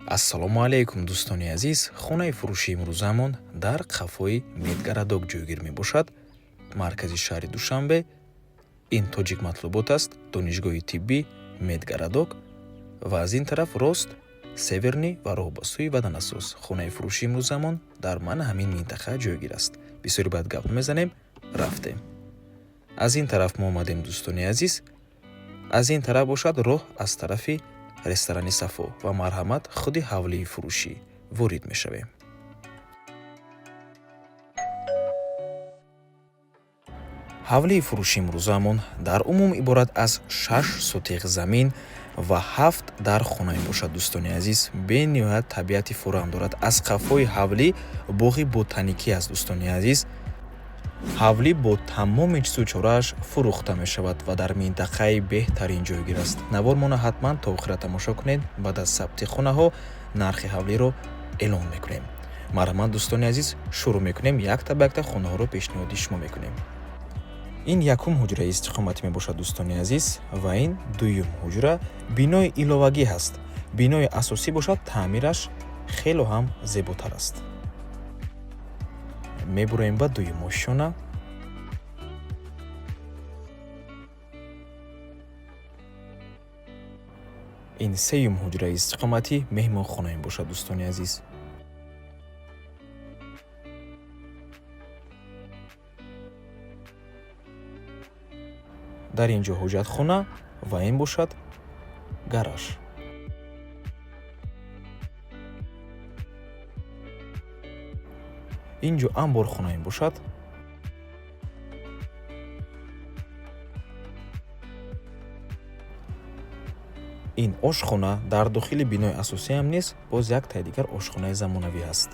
Ассалому алайкум, дӯстони азиз. Хонаи фурӯшии имрӯзамон дар қафои Медгородок ҷойгир мебошад, маркази шаҳри Душанбе. Ин Тоҷик матлубот аст, донишгоҳи тиббӣ, Медгородок ва аз ин тараф рост Северный ва роҳ ба сӯи Ваданасоз. Хонаи фурӯшии имрӯзамон дар мана ҳамин минтақа ҷойгир аст. Бисёри баъд гап мезанем, рафтем. Аз ин тараф мо омадем, дӯстони азиз. Аз ин тараф бошад роҳ аз тарафи ресторани Сафо ва марҳамат, худи ҳавлии фурӯшӣ ворид мешавем. Ҳавлии фурӯши имрӯзаамон дар умум иборат аз 6 сотих замин ва ҳафт дар хона мебошад, дӯстони азиз. Бениҳоят табиати форам дорад. Аз қафои ҳавлӣ боғи ботаникӣ аст, дӯстони азиз. Ҳавлӣ бо тамоми чизу чорааш фурӯхта мешавад ва дар минтақаи беҳтарин ҷойгир аст. Навормона ҳатман то охира тамошо кунед. Баъд аз сабти хонаҳо нархи ҳавлиро эълон мекунем. Марҳамат, дӯстони азиз, шурӯъ мекунем, якта ба якта хонаҳоро пешниҳоди шумо мекунем. Ин якум ҳуҷраи истиқоматӣ мебошад, дӯстони азиз, ва ин дуюм ҳуҷра. Бинои иловагӣ ҳаст, бинои асосӣ бошад, таъмираш хело ҳам зеботар аст. Мебуроем ба дуюм ошёна. Ин сеюм ҳуҷраи истиқоматӣ, меҳмонхона мебошад, дӯстони азиз. Дар ин ҷо ҳоҷатхона ва ин бошад гараж. Ин ҷо амборхона мебошад. Ин ошхона. Дар дохили бинои асосиам низ боз як таи дигар ошхонаи замонавӣ ҳаст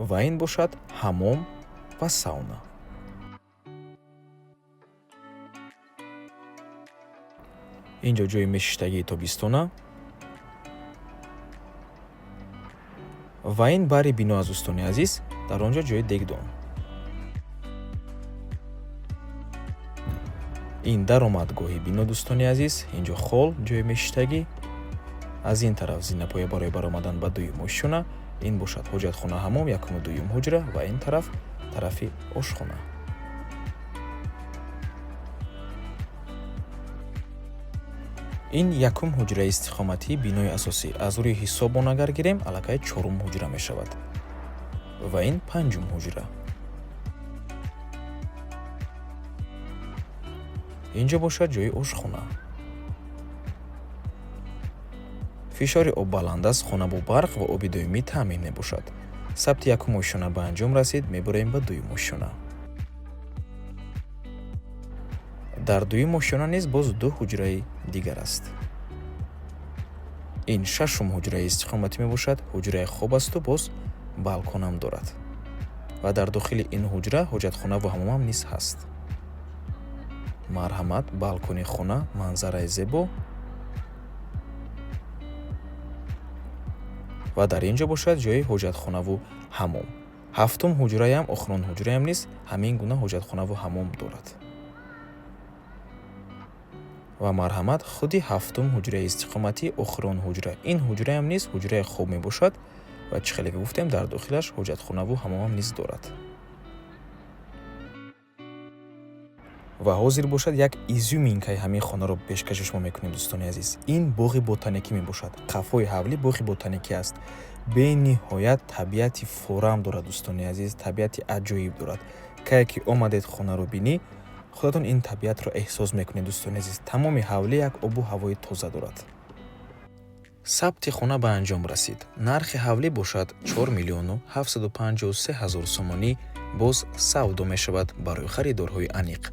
ва ин бошад ҳаммом ва сауна. Ин ҷо ҷои мешиштагии тобистона ва ин бари бино аз, дӯстони азиз. Дар он ҷо ҷои дегдон. Ин даромадгоҳи бино, дӯстони азиз. Ин ҷо холл, ҷои мешиштагӣ. Аз ин тараф зинапоя барои баромадан ба дуюм ошёна. Ин бошад ҳоҷатхона, ҳаммом, якуму дуюм ҳуҷра ва ин тараф тарафи ошхона. Ин якум ҳуҷраи истиқоматии бинои асосӣ. Аз рӯи ҳисобон агар гирем, аллакай чорум ҳуҷра мешавад ва ин панҷум ҳуҷра. Ин ҷо бошад ҷои ошхона. Фишори об баланд аст. Хона бо барқ ва оби доимӣ таъмин мебошад. Сабти якум ошёна ба анҷом расид, мебароем ба дуюм ошёна. Дар дуюм ошёна низ боз ду ҳуҷраи дигар аст. Ин шашум ҳуҷраи истиқоматӣ мебошад. Ҳуҷраи хоб асту боз балконам дорад ва дар дохили ин ҳуҷра ҳоҷатхона ва ҳаммомам низ ҳаст. Марҳамат, балкони хона, манзараи зебо. Ва дар ин ҷо бошад ҷои ҳоҷатхонаву ҳаммом. Ҳафтум ҳуҷраям, охирон ҳуҷраям низ ҳамин гуна ҳоҷатхонаву ҳаммом дорад. Ва марҳамат, худи ҳафтум ҳуҷраи истиқоматӣ, охирон ҳуҷра. Ин ҳуҷраям низ ҳуҷраи хоб мебошад ва чӣ хеле ки гуфтем, дар дохилаш ҳоҷатхонаву ҳаммомам низ дорад. Ва ҳозир бошад як изюминкаи ҳамин хонаро пешкаши шумо мекунем, дӯстони азиз. Ин боғи ботаникӣ мебошад. Қафои ҳавлӣ боғи ботаникӣ аст. Бениҳоят табиати форам дорад, дӯстони азиз, табиати аҷоиб дорад. Кае ки омадед хонаро бинӣ, худатон ин табиатро эҳсос мекунед, дӯстони азиз. Тамоми ҳавлӣ як обу ҳавои тоза дорад. Сабти хона ба анҷом расид. Нархи ҳавлӣ бошад 4 миллиону 753 ҳазор сомонӣ. Боз савдо мешавад. Барои харидорҳои аниқ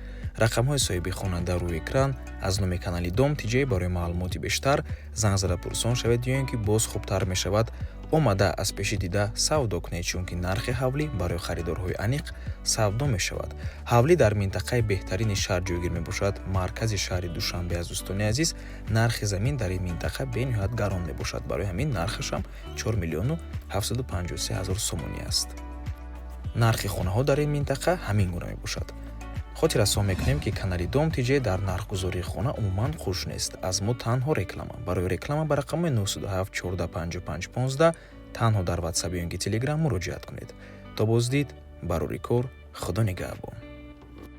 рақамҳои соҳиби хона дар рӯи экран. Аз номи канали Дом Тиҷай барои маълумоти бештар занг зада пурсон шавед ё ин ки боз хубтар мешавад, омада аз пеши дида савдо кунед, чунки нархи ҳавлӣ барои харидорҳои аниқ савдо мешавад. Ҳавлӣ дар минтақаи беҳтарини шаҳр ҷойгир мебошад, маркази шаҳри Душанбе аз, дӯстони азиз. Нархи замин дар ин минтақа бениҳоят гарон мебошад, барои ҳамин нархашам 4 миллиону 753 ҳазор сомонӣ аст. Нархи хонаҳо дар ин минтақа ҳамин гуна мебошад. Хотиррасон мекунем, ки канали Дом ТЖ дар нархгузории хона умуман хуш нест. Аз мо танҳо реклама. Барои реклама ба рақамҳои 907 14 55 15 танҳо дар Ватсап ё ин ки Телеграм муроҷиат кунед. То боздид, барори кор, Худо нигаҳбон.